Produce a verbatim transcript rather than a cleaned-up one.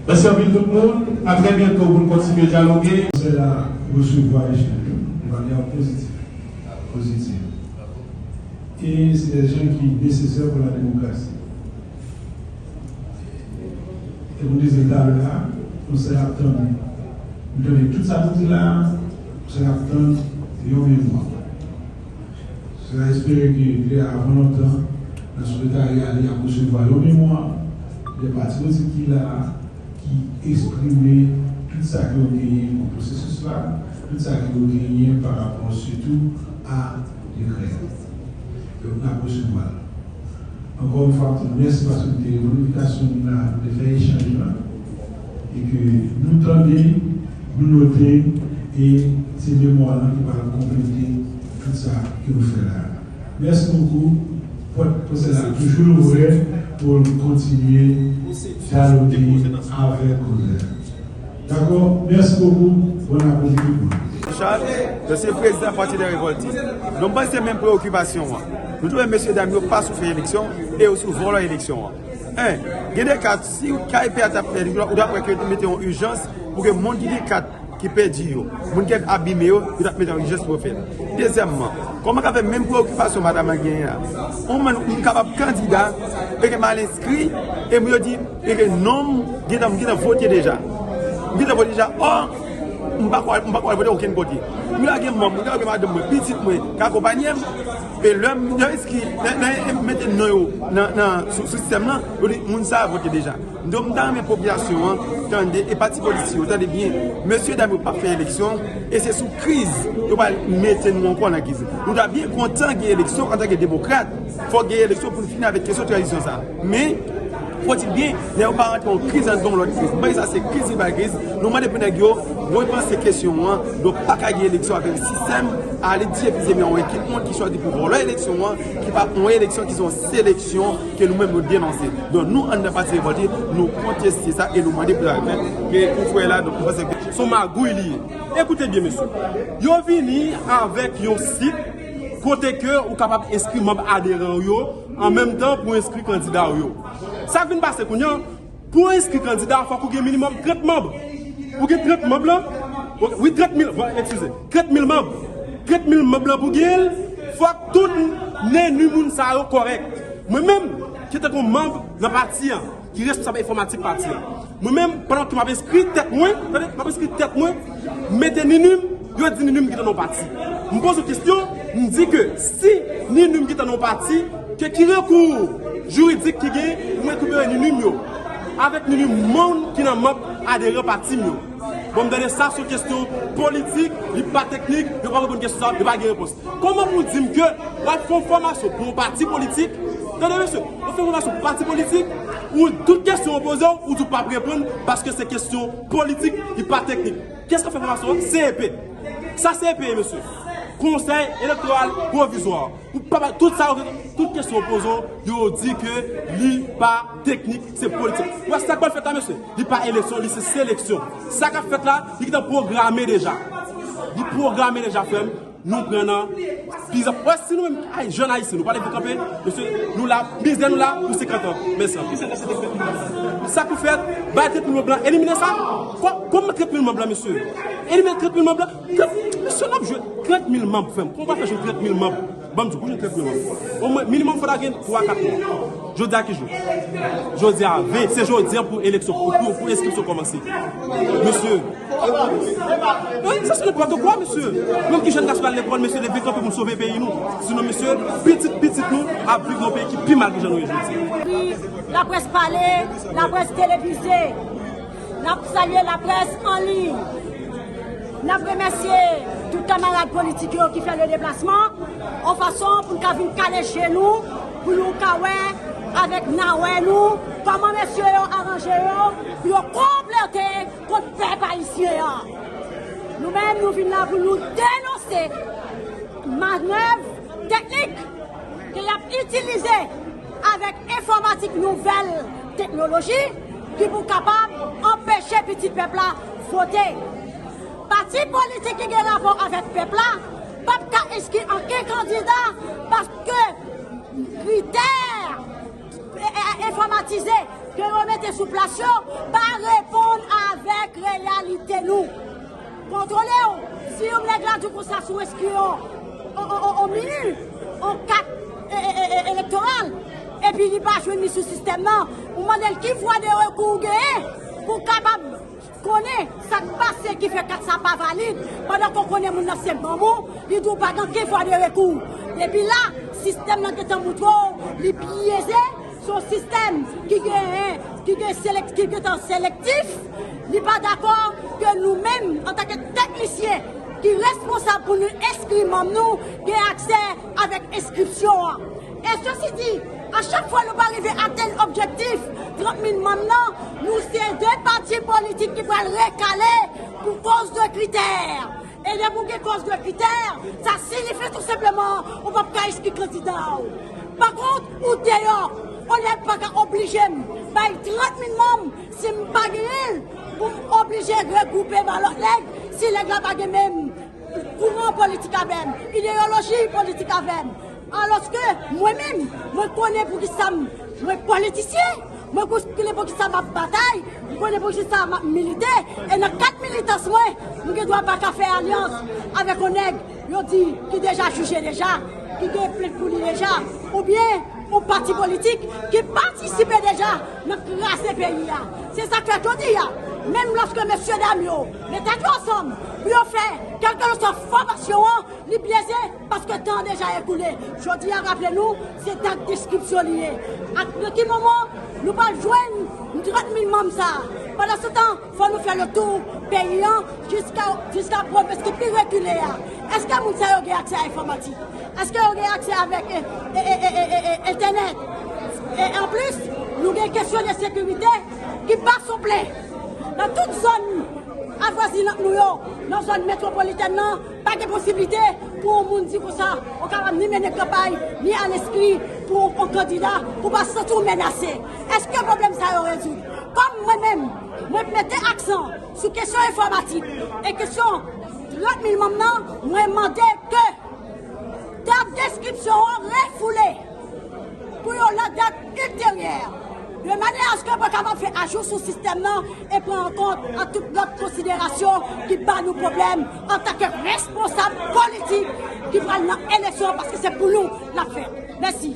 Mèsi anpil tout moun. A trè byento pou n kontinye dyaloge. Konsèy la resevwa echanj yo de manyè pozitif. Pozitif. E se de jan ki nesesè pou la demokrasi. E pou n di l talè a, konsèy ap tann. Nou tande tout sa nou di la, konsèy ap tann yon memwa. Se espere ke trè avan lontan, nan sekretarya li ap resevwa yon memwa de pati politik ki la a, ki eksprime tout sa ke yo genyen pou pwosesis la, tout sa ke yo genyen pa rapò sitou a dekrè a. Donk, n ap resevwa l. Ankò yon fwa, mèsi paske nou te reponn envitasyon nou la, nou te fè echanj la, e ke nou tande, nou note, e se memwa lan ki pral konplete tout sa ke nou fè la. Mèsi bokou. Pòt konsèy la toujou louvè pou l kontinye dyaloge avèk konsèy la. Dakò? Mèsi bokou. Bon apremidi tout moun. Charles, mwen se prezidan Pati dè Revòlte. Donk, mwen se menm preyokipasyon an. Nou twouve mesye dam yo pa sou fè eleksyon e yo sou vòlò eleksyon an. En, gen de kat, si K P A t ap fè, ou t ap wè ke yo te mete yon ijans pou ke moun ki gen kat ki pèdi yo, moun ki abime yo, yo t ap mete yon ijans pou yo fè l. Dezyèmman, kòman ka fè menm preyokipasyon madanm lan genyen an? On moun, moun kapab kandida, e ke m al enskri, e moun yo di, e ke non m gentan, m gentan vote deja. M gentan vote deja, ò, m pa kwè, m pa kwè vote okenn kote. M lage manm mwen, m lage madanm mwen, pitit mwen, k akonpanye m, e lè m, lè m enskri, lè, lè m mete non yo nan, nan, sou, sou sistèm lan, yo di moun sa a vote deja. Donk, m ta renmen popilasyon an tande, e pati politik yo, tande byen. Mesye dam yo p ap fè eleksyon, e se sou kriz yo pral mete nou ankò nan kriz. Nou ta byen kontan gen eleksyon antanke demokrat. Fòk gen eleksyon pou n fini avèk kesyon tranzisyon sa a. Men, fòtil byen, lè yo pa rantre yon kriz anndan yon lòt kriz. Mwen, sa se kriz ki pa kriz. Nou mande pou nèg yo repanse kesyon an. Donk, pa ka gen eleksyon avèk sistèm ale di epizemi an, yon ekip moun ki chwazi pou vòlò eleksyon an, ki pa yon eleksyon ki se yon seleksyon ke nou menm nou denonse. Donk, nou, anndan Pati Revòlte, nou konteste sa e nou mande pou sa fèt. Men, ou kwè la, donk, nou panse ke se yon magouy li ye. Ekoute byen, mesye. Yo vini avèk yon sit kote ke ou kapab enskri manm aderan w yo, an menm tan pou enskri kandida w yo. Sa k vin pase kounye a, pou enskri kandida, fòk ou gen minimòm trant manm. Ou gen trant manm lan, wi, trant mil, bon, eskize, trant mil manm. Trant mil manm lan pou gen l, fòk tout nenni moun sa yo kòrèk. Mwen menm, ki te kon manm nan pati an, ki responsab enfòmatik pati an. Mwen menm, pandan ke m ap enskri tèt mwen, tande, m ap enskri tèt mwen, mete ninum, yo di ninum gentan nan yon pati. M poze w kesyon, m di ke si ninum gentan nan yon pati, ke ki rekou jiridik ki gen pou m rekipere ninum yo? Avèk ninum moun ki nan manm aderan pati m yo. Bon, m tande sa se yon kesyon politik, li pa teknik, yo pa reponn kesyon sa, yo pa gen repons. Kòman pou w di m ke w ap fè yon fòmasyon pou yon pati politik? Tande, mesye, w ap fè yon fòmasyon pou pati politik, ou tout kesyon yo poze w, ou di w p ap reponn paske se kesyon politik, li pa teknik. Kiyès k ap fè fòmasyon an? C E P. Sa C E P ye, mesye. Konsèy Elektoral Pwovizwa. Ou pa bay tout sa, tout kesyon yo poze w, yo di ke li pa teknik, se politik. Ou wè sa k pral fèt la, mesye? Li pa eleksyon, li se seleksyon. Sa k ap fèt la, li gentan pwograme deja. Li pwograme deja, frè m. Nou pran nan plizyè. Wè, si nou menm, ay, jèn ayisyen, nou pa leve kanpe, mesye, nou la, mizè nou la pou senkant an. Mèsi anpil. Sa k pou fèt, bay trant mil manm lan, elimine sa. Kò-, kòman trant mil manm lan, mesye? Elimine trant mil manm lan. Trant, mesye, n ap jwe trant mil manm, frè m. Kòman w pral fè jwenn trant mil manm? Ban m di w, pou jwenn trant mil manm, omwen, minimòm, fò ta gen twa, kat mwa. Jodi a ki jou? Jodi a ven, se jodi a pou eleksyon, pou, pou, pou enskripsyon kòmanse. Mesye, wi, sa se nenpòt kwa, mesye. Menm ki jèn gason al lekòl, mesye, leve kanpe pou n sove peyi nou. Sinon, mesye, pitit, pitit nou ap viv nan peyi ki pi mal ke jan nou ye jodi a. Laprès pale, laprès televize. N ap salye laprès an liy. N ap remèsye tout kanmarad politik yo ki fè le deplasman, yon fason pou n ka vin kale je nou, pou nou ka wè avèk nawè nou kòman mesye yo aranje yo pou yo konplote kont pèp ayisyen an. Nou menm, nou vin la pou nou denonse manèv teknik ke y ap itilize avèk enfòmatik, nouvèl teknoloji ki pou kapab anpeche pitit pèp la vote. Pati politik ki gen rapò avèk pèp la p ap ka enskri ankenn kandida paske kritè, e, e, enfòmatize Ke yo mete sou plas yo pa reponn avèk reyalite nou. Kontwole w, si yon nèg la di konsa sou enskri yon, yon, yon, yon, yon mini, yon kat e, e, e, e, elektoral, epi li pa jwenn li sou sistèm nan, ou mande l ki vwa de rekou ou genyen pou w kapab konnen sa k pase ki fè kat sa pa valid, pandan ke w konnen moun nan se manm ou, li di w pa gen okenn vwa de rekou. Depi la, sistèm nan gentan montre w li byeze, se yon sistèm ki gen, ki gen selek-, ki gentan selektif, li pa dakò ke nou menm, antanke teknisyen ki responsab pou nou enskri manm nou, gen aksè avèk enskripsyon an. E sesi di, a chak fwa nou pa rive atenn objektif trant mil manm nan, nou se de pati politik ki pral rekale pou koz de kritè. E lè pou gen koz de kritè, sa siyifi tou senpleman ou p ap ka enskri kandida w. Pa kont, ou deyò, yon nèg pa ka oblije m bay trant mil manm si m pa genyen l, pou m oblije regwoupe m a lòt nèg, si nèg la pa gen menm kouran politik avè m, ideyoloji politik avè m. Alòske mwen menm, mwen konnen poukisa m, mwen politisyen, mwen konnen poukisa m ap batay, mwen konnen poukisa m ap milite, e nan kad militans mwen, m gen dwa pa ka fè alyans avèk yon nèg yo di ki deja jije deja, ki gen plent pou li deja, oubyen yon pati politik ki patisipe deja nan kraze peyi a. Se sa k fè jodi a, menm lòske mesye dam yo met tèt yo ansanm pou yo fè kèlkeswa fòmasyon an, li byeze paske tan an deja ekoule. Jodi a, raple nou, se dat denskripsyon li ye. Ak nan ki moman nou pral jwenn trant mil manm sa a? Pandansetan, fò nou fè le tou peyi an jiska, jiska pwovens ki pi rekile a. Èske moun sa yo gen aksè a enfòmatik? Èske yo gen aksè avèk e, e, e, e, e, e, entènèt? E anplis, nou gen kesyon de sekirite ki pa souple. Nan tout zòn avwazinant nou yo, nan zòn metwopolitèn nan, pa gen posiblite pou yon moun di konsa, ou kapab ni mennen kanpay, ni al enskri pou yon kandida, ou pa santi w menase. Èske pwoblèm sa yo rezoud? Kòm mwen menm, mwen mete aksan sou kesyon enfòmatik e kesyon trant mil manm nan, mwen mande ke dat denskripsyon an refoule pou yon lòt dat ilteryè, de manyè aske mwen kapab fè ajou sou sistèm nan e pran an kont an tout lòt konsiderasyon ki ba nou pwoblèm antanke responsab politik ki pral nan eleksyon, paske se pou nou l ap fèt. Mèsi.